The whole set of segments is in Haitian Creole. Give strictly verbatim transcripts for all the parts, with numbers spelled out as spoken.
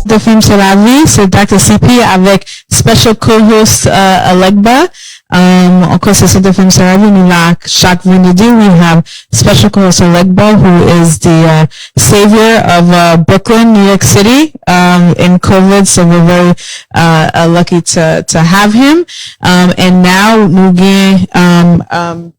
Docteur Femme, c'est la vie, c'est Docteur C P avec special co-host uh, Alegba. Um, encore, c'est Docteur Femme, c'est la vie. Nous là, chaque vendredi, we have special co-host Alegba, who is the uh, savior of uh, Brooklyn, New York City, um, in COVID. So we're very uh, uh, lucky to, to have him. Um, and now, nous gain um, um,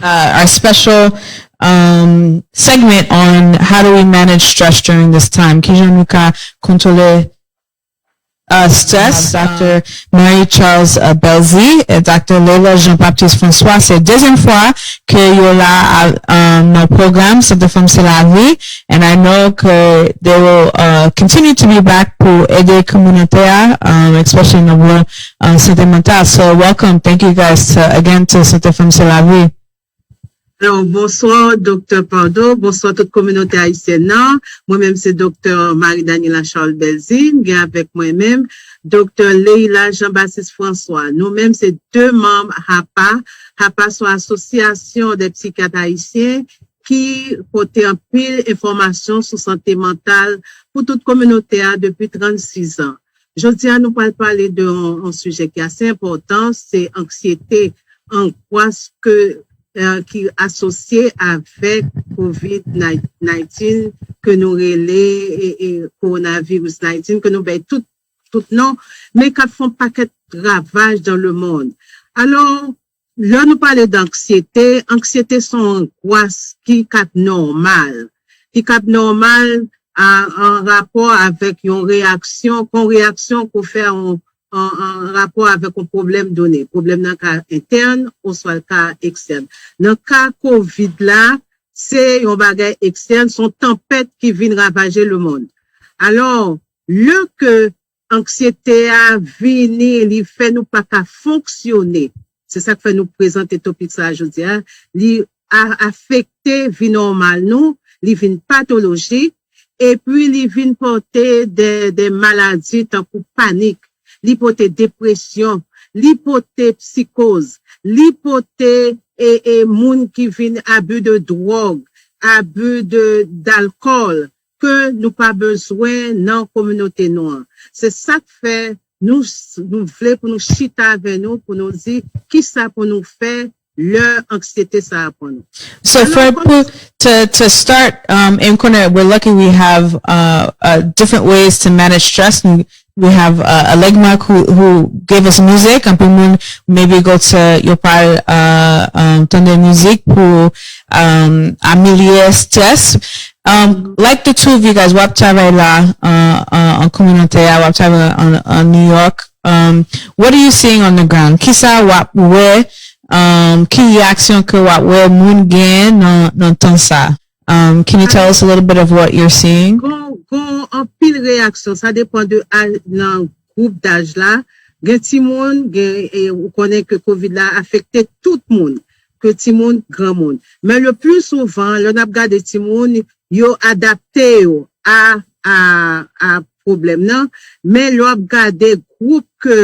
uh, our special um, segment on how do we manage stress during this time. Kijan nou ka kontwole uh, stress? Doctor Marie Charles uh, Belzy et Doctor Leila Jean-Baptiste François. C'est deuxième fois que yo la uh, um, dans le programme Santé Femme c'est la vie. And I know que they will uh, continue to be back pour aider communauté, um, especially in the world uh, santé mentale. So welcome. Thank you guys to, again to Santé Femme c'est la vie. Alors, bonsoir, Docteur Pardo. Bonsoir, toute communauté haïtienne. Mwen menm se Docteur Marie Daniela Charles Belzy. M gen avèk mwen menm Docteur Leila Jean-Baptiste François. Nou menm se de manm HAPA. HAPA se yon asosyasyon de psikyat ayisyen ki pote anpil enfòmasyon sou sante mantal pou tout kominote a depi trannsis an. Jodi a, nou pral pale de yon, yon sijè ki ase enpòtan, se anksyete, angwas ke, eh, ki asosye avèk COVID nineteen ke nou rele e, e, coronavirus nineteen, ke nou bay tout, tout non, men k ap fè yon pakèt ravaj dans le monde. Alò, lè nou pale d anksyete, anksyete se yon angwas ki k ap nòmal, ki k ap nòmal a, an rapò avèk yon reyaksyon, kon reyaksyon ke w fè an, an, an rapò avèk yon pwoblèm done. Pwoblèm nan ka entèn oswa l ka ekstèn. Nan ka COVID la, se yon bagay ekstèn, se yon tanpèt ki vin ravaje lemonn. Alò, lè ke anksyete a vini, li fè nou pa ka fonksyone. Se sa k fè nou prezante topik sa a jodi a. Li a, afekte vi nòmal nou, li vin patolojik, epi li vin pote de, de maladi tankou panik, li pote depresyon, li pote psikoz, li pote e, e moun ki vin abi de dwòg, abi de, dalkòl, ke nou pa bezwen nan kominote nou an. Se sa k fè nou, nou vle pou nou chita avè nou, pou nou di kisa pou nou fè lè anksyete sa a pran nou. So for put to, to start, um, and Corner, we're lucky we have uh, uh, different ways to manage stress. We, we have uh, Alegma who, who gave us music. Anpil moun maybe go to yo pral uh, um, tande mizik pou um, amilye stress. Um, like the two of you guys, w ap travay la uh, uh, an kominote a, w ap travay an, an New York. Um, what are you seeing on the ground? Kisa w ap wè, um, ki reyaksyon ke w ap wè moun gen nan, nan tan sa? Um, can you tell us a little bit of what you're seeing? Gon, gon anpil reyaksyon, sa depan de a, nan gwoup daj la. Gen timoun, gen, e, ou konnen ke COVID la afekte tout moun, ke timoun, granmoun. Men le pli souvan, lè n ap gade timoun, yo adapte yo a, a, a pwoblèm nan. Men lè w ap gade gwoup ke,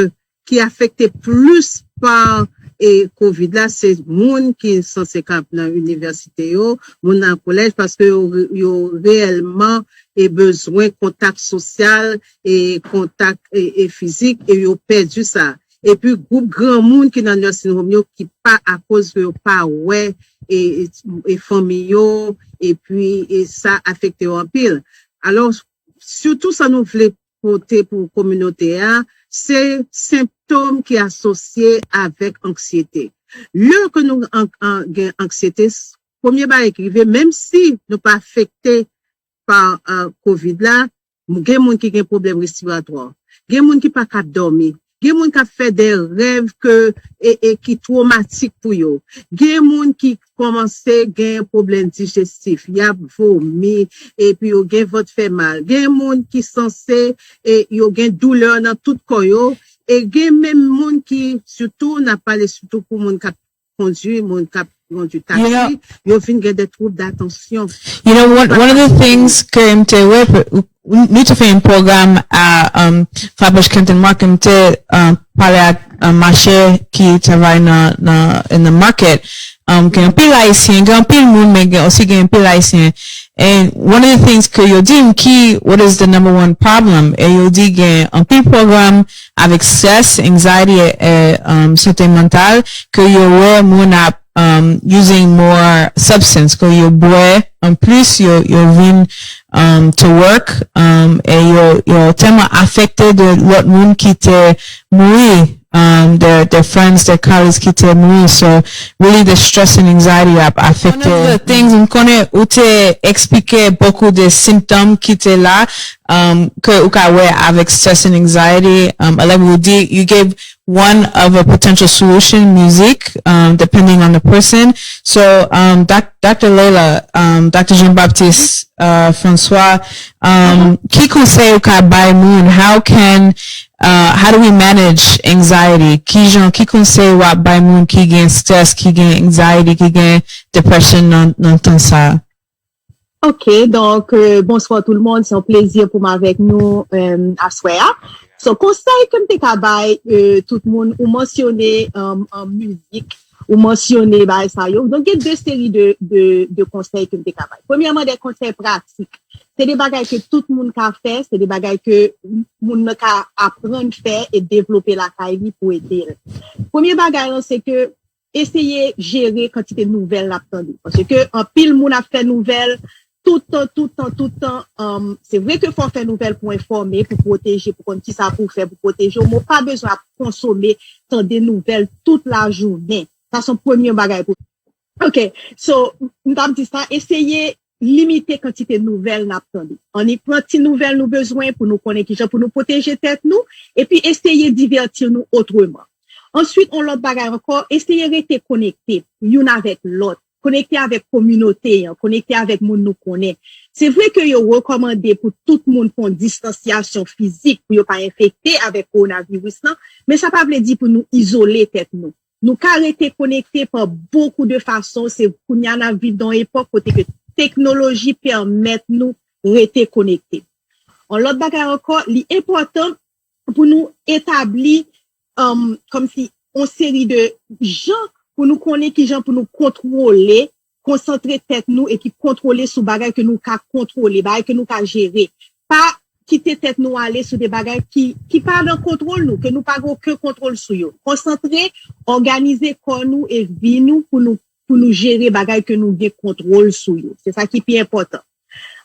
ki afekte plis pa e, COVID la, se moun ki sanse k ap nan inivèsite yo, moun nan kolèj, paske yo, yo reyèlman e, bezwen kontak sosyal e kontak e, e fizik, e yo pèdi sa. Epi gwoup granmoun ki nan nursing home yo ki pa akoz ke yo pa wè e, e, e fanmi yo, epi e sa afekte yo anpil. Alò, sitou sa nou vle pote pou kominote a, se senptòm ki asosye avèk anksyete. Lè ke nou an, an, gen anksyete, premye bagay ki rive, menm si nou pa afekte pa uh, COVID la, gen moun ki gen pwoblèm respiratwa, gen moun ki pa kab dòmi, gen moun k ap fè de rèv ke, e, e, ki twomatik pou yo, gen moun ki kòmanse gen pwoblèm dijestif, y ap vomi, epi yo gen vant fè mal, gen moun ki sanse e, yo gen doulè nan tout kò yo, e gen menm moun ki, sitou, n ap pale sitou pou moun k ap kondui, moun k ap pran du taxi, yo vin gen de troubles d'attention. You know, one, one of the things ke m te wè, nou te fè yon pwogram a um, Fabrice Clinton Mark, m te um, pale ak um, machè ki travay nan, nan in the market. Um, gen anpil Ayisyen, gen anpil moun, men gen osi gen anpil Ayisyen. And one of the things ke yo di m ki, what is the number one problem? E yo di gen anpil pwogram avèk stress, anxiety, e, e um, sante mantal, ke yo wè moun ap um, using more substance, ke yo bwè an plis, yo, yo vin um, to work, um, e yo, yo tèlman afekte de lòt moun ki te mouri, um, their, their friends, their colleagues ki te mouri. So, really the stress and anxiety ap afekte. One of the things, m konnen ou te eksplike beaucoup de symptoms ki te la, um, ke ou ka wè avèk stress and anxiety, um, like we did, you gave one of a potential solution, music, um, depending on the person. So, um, doc, Doctor Layla, um, Doctor Jean-Baptiste uh, Francois, um, ki konsèy ou ka bay moun? How can, uh, how do we manage anxiety? Ki jan, ki konsèy w ap bay moun ki gen stress, ki gen anxiety, ki gen depression nan, nan tan sa? Ok, donk, euh, bonsoir tout le monde, c'est un plaisir pour moi avec nous euh, aswè a. So, konsèy ke m te ka bay euh, tout moun, ou mansyone um, an mizik, ou mansyone bagay sa yo. Donk, gen de seri de, de, de konsèy ke m te ka bay. Premyèman, de konsèy pratik. Se de bagay ke tout moun ka fè, se de bagay ke moun nan ka aprann fè e devlope lakay li pou ede l. Premye bagay lan, se ke eseye jere kantite nouvèl n ap tande. Paske anpil moun ap fè nouvèl tout tan, tout tan, tout tan. Um, se vre ke fò w fè nouvèl pou enfòme, pou pwoteje, pou konn kisa pou w fè pou pwoteje w, men w pa bezwen ap konsome, tande nouvèl tout lajounen. Sa se yon premye bagay pou. Ok, so, m t ap di sa, eseye limite kantite nouvèl n ap tande. Annik pran ti nouvèl nou bezwen pou nou konnen kijan pou nou pwoteje tèt nou, epi eseye divèti nou otreman. Answit, yon lòt bagay ankò, eseye rete konekte youn avèk lòt. Konekte avèk kominote an, konekte avèk moun nou konnen. Se vre ke yo rekòmande pou tout moun pran distansyasyon fizik pou yo pa enfekte avèk kowonaviris lan, men sa pa vle di pou nou izole tèt nou. Nou ka rete konekte pa bokou de fason, se kounye a n ap viv nan yon epòk kote ke teknoloji pèmèt nou rete konekte. Yon lòt bagay ankò, li enpòtan pou nou etabli um, kòmsi yon seri de jan pou nou konnen ki jan pou nou kontwole, konsantre tèt nou epi kontwole sou bagay ke nou ka kontwole, bagay ke nou ka jere. Pa kite tèt nou ale sou de bagay ki, ki pa nan kontwòl nou, ke nou pa gen okenn kontwòl sou yo. Konsantre, òganize kò nou e vi nou pou nou, pou nou jere bagay ke nou gen kontwòl sou yo. Se sa ki pi enpòtan.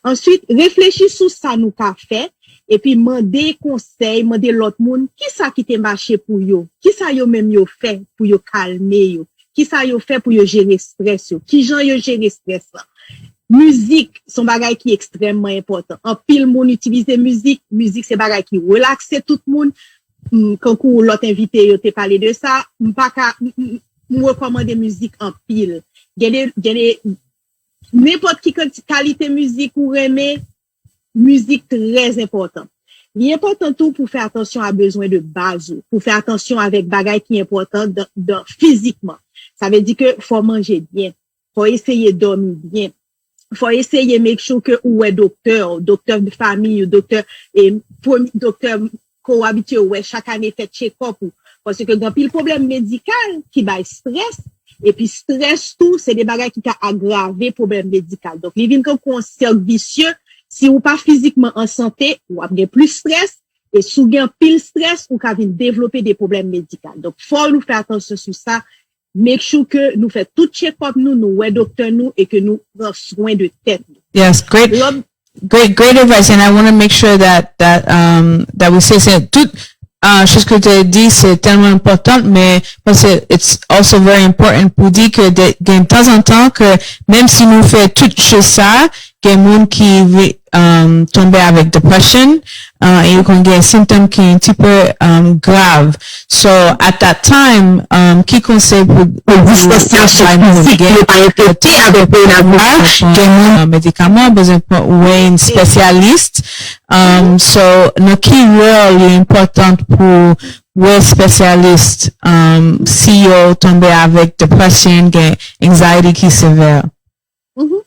Answit, reflechi sou sa nou ka fè, epi mande konsèy, mande lòt moun kisa ki te mache pou yo, kisa yo menm yo fè pou yo kalme yo, kisa yo fè pou yo jere strès yo, kijan yo jere strès lan. Mizik se yon bagay ki ekstrèmman enpòtan. Anpil moun itilize mizik, mizik se bagay ki relakse tout moun. Kankou lòt envite yo te pale de sa, m pa ka, m rekòmande mizik anpil. Gen de, gen de, nenpòt ki kalite mizik ou renmen, mizik trè enpòtan. Li enpòtan tou pou fè atansyon a bezwen de baz ou, pou fè atansyon avèk bagay ki enpòtan dan, dan fizikman. Sa vle di ke fò w manje byen, fò w eseye dòmi byen, fò w eseye make sure ke ou wè doktè w, doktè de fanmi w, doktè, e, premye, doktè ke w abitye wè chak ane fè check-up ou. Paske gen anpil pwoblèm medikal ki bay strès, epi strès tou, se de bagay ki ka agrave pwoblèm medikal. Donk, li vin kankou yon sèk visye, si ou pa fizikman an sante, w ap gen plis strès, e si w gen anpil strès, ou ka vin devlope de pwoblèm medikal. Donk, fò nou fè atansyon sou sa, make sure ke nou fè tout check-up nou, nou wè doktè nou e ke nou pran swen de tèt nou. Yes, great. Great, great advice, and I want to make sure that that um that we say se tout uh, chos ke te di se tèlman enpòtan, men paske it's also very important pou di ke de, gen tanzantan ke menm si nou fè tout chos sa, gen moun ki um, tonbe avèk depression, uh, e yo konn gen symptom ki un petit peu um, grave. So at that time, um, ki konsèy pou pou distansyasyon fizik, yo pa enfekte avèk kowonaviris, gen moun medikaman, bezwen wè yon spesyalis. Um, so nan ki ròl li enpòtan pou wè espesyalis, um, si yo tonbe avèk depression, gen anxiety ki sevè? Mhm.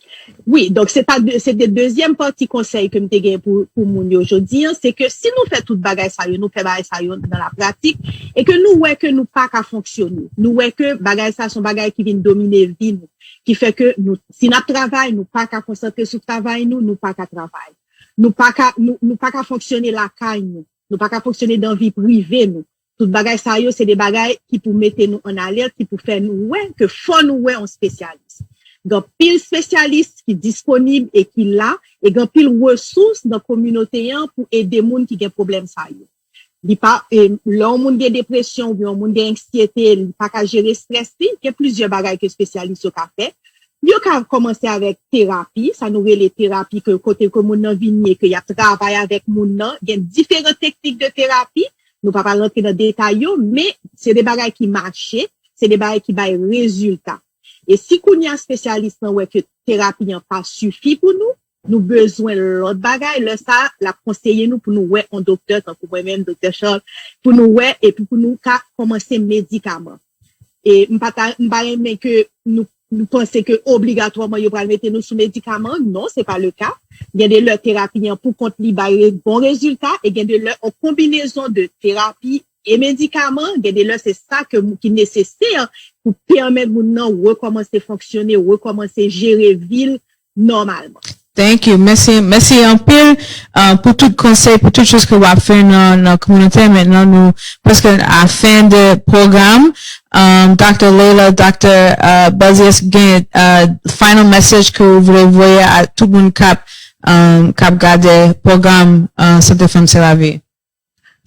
Wi, donk se ta de- se de dezyèm pati konsèy ke m te gen pou, pou moun yo jodi an, se ke si nou fè tout bagay sa yo, nou fè bagay sa yo nan la pratik, e ke nou wè ke nou pa ka fonksyone, nou wè ke bagay sa se yon bagay ki vin domine vi nou, ki fè ke nou, si n ap travay, nou pa ka konsantre sou travay nou, nou pa ka travay, nou pa ka, nou, nou pa ka fonksyone lakay nou, nou pa ka fonksyone dan vi prive nou. Tout bagay sa yo, se de bagay ki pou mete nou an alèt, ki pou fè nou wè ke fò nou wè yon espesyalis. Gen anpil espesyalis ki disponib e ki la, e gen anpil resous nan kominote an pou ede moun ki gen pwoblèm sa yo. Li pa, e, lè yon moun gen depresyon oubyen yon moun gen anksiyete, li pa ka jere estrès li, gen plizyè bagay ke espesyalis yo ka fè. Yo ka kòmanse avèk terapi, sa nou rele terapi ke kote ke moun nan vini e ke y ap travay avèk moun nan. Gen diferan teknik de terapi. Nou pa pral rantre nan detay yo, men se de bagay ki mache, se de bagay ki bay rezilta. E si kounye a espesyalis lan wè ke terapi an pa sifi pou nou, nou bezwen lòt bagay, lè sa a, l ap konseye nou pou nou wè yon doktè, tankou mwen menm, doktè Charles, pou nou wè, epi pou nou ka kòmanse medikaman. E m pa ta- m pa renmen ke nou, nou panse ke obligatwaman yo pral mete nou sou medikaman. Non, se pa le ka. Gen de lè terapi an pou kont li bay re- bon rezilta, e gen de lè yon konbinezon de terapi e medikaman, gen de lè se sa ke, ki nesesè pou pèmèt moun nan rekòmanse fonksyone, rekòmanse jere vi l nòmalman. Thank you. Mèsi, mèsi anpil, uh, pou tout konsèy, pou tout choz ke w ap fè nan, nan kominote. Mentnan nou prèske a fen de pwogram. Um, Doktè Leila, Doktè uh, Bazius, gen uh, final message ke w vle voye a tout moun k ap um, k ap gade pwogram uh, Sante Fanm Se Lavi?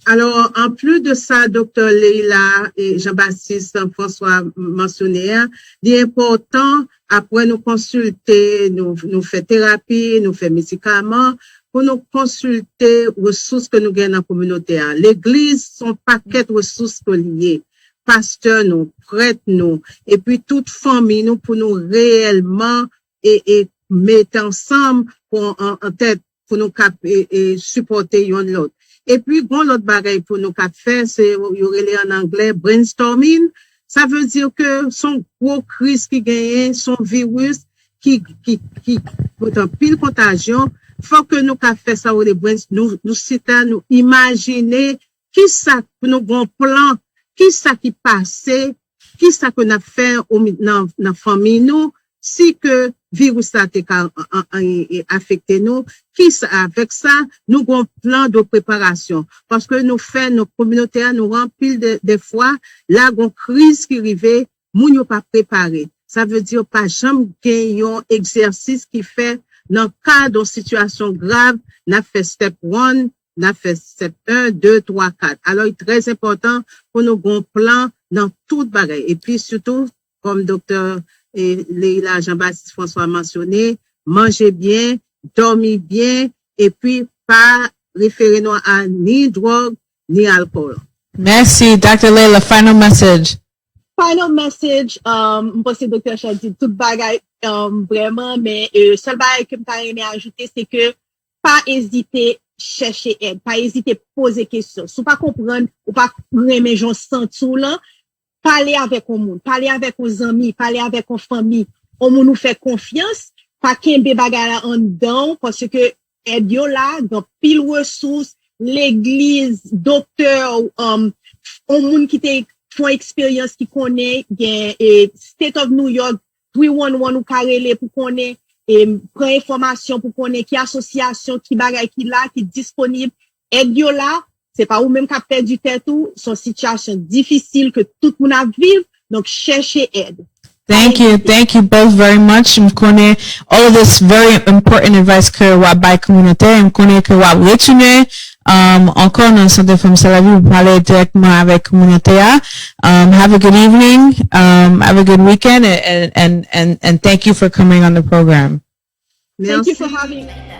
Alò, anplis de sa, Doktè Leila e Jean-Baptiste François mansyone a, li enpòtan apre nou konsilte, nou, nou fè terapi, nou fè medikaman, pou nou konsilte resous ke nou gen nan kominote a. Legliz se yon pakèt resous ke li ye. Pastè nou, prèt nou, epi tout fanmi nou pou nou reyèlman e, e mete ansanm pou an, an tèt pou nou kap e, e, sipòte yonn lòt. Epi gon lòt bagay pou nou kap fè, se yo rele an anglè brainstorming. Sa vle di ke se yon gwo kriz ki genyen, se yon viris ki, ki, ki pote anpil kontajyon. Fòk ke nou ka fè sa yo rele brains, nou, nou chita, nou imajine kisa pou nou gon plan, kisa ki pase, kisa ke n ap fè nan, nan fanmi nou, si ke viris la te ka afekte nou, kisa avèk sa, nou gon plan de preparasyon. Paske nou fè, nou kominote a, nou anpil de, de fwa, la gon kriz ki rive, moun yo pa prepare. Sa vle di yo pa janm gen yon egzèsis ki fè nan ka yon sitiyasyon grav, n ap fè step one, n ap fè step en, de, twa, kat. Alò, li trè enpòtan pou nou gon plan nan tout bagay. Epi sitou, kòm doktè e, Leila Jean-Baptiste François mansyone, manje byen, dòmi byen, epi pa refere nou a ni dwòg, ni alkòl. Mèsi, Doktè Leila, final message. Final message, um, m panse Doktè Charles di tout bagay, um, vrèman, men e, sèl bagay ke m ta renmen ajoute, se ke pa ezite chèche èd, pa ezite poze kesyon. Si w pa konprann, ou pa renmen jan w santi w lan, pale avèk yon moun, pale avèk yon zanmi, pale avèk yon fanmi, yon moun ou fè konfyans, pa kenbe bagay la anndan w, paske èd yo la, gen anpil resous, legliz, doktè, um, yon moun ki te fè yon eksperyans ki konnen, gen e, State of New York, three one one ou ka rele pou konnen, e, pran enfòmasyon pou konnen ki asosyasyon, ki bagay ki la, ki disponib. Èd yo la, se pa ou menm k ap pèdi tèt ou, se yon sitiyasyon difisil ke tout moun ap viv, donk chèche èd. Thank you, thank you both very much. M konnen all of this very important advice ke w ap bay kominote, m konnen ke w ap retounen um, ankò nan Sante Fanm Se Lavi pou pale dirèkteman avèk kominote a. Um, have a good evening, um, have a good weekend, and, and, and, and thank you for coming on the program. Thank you for having me.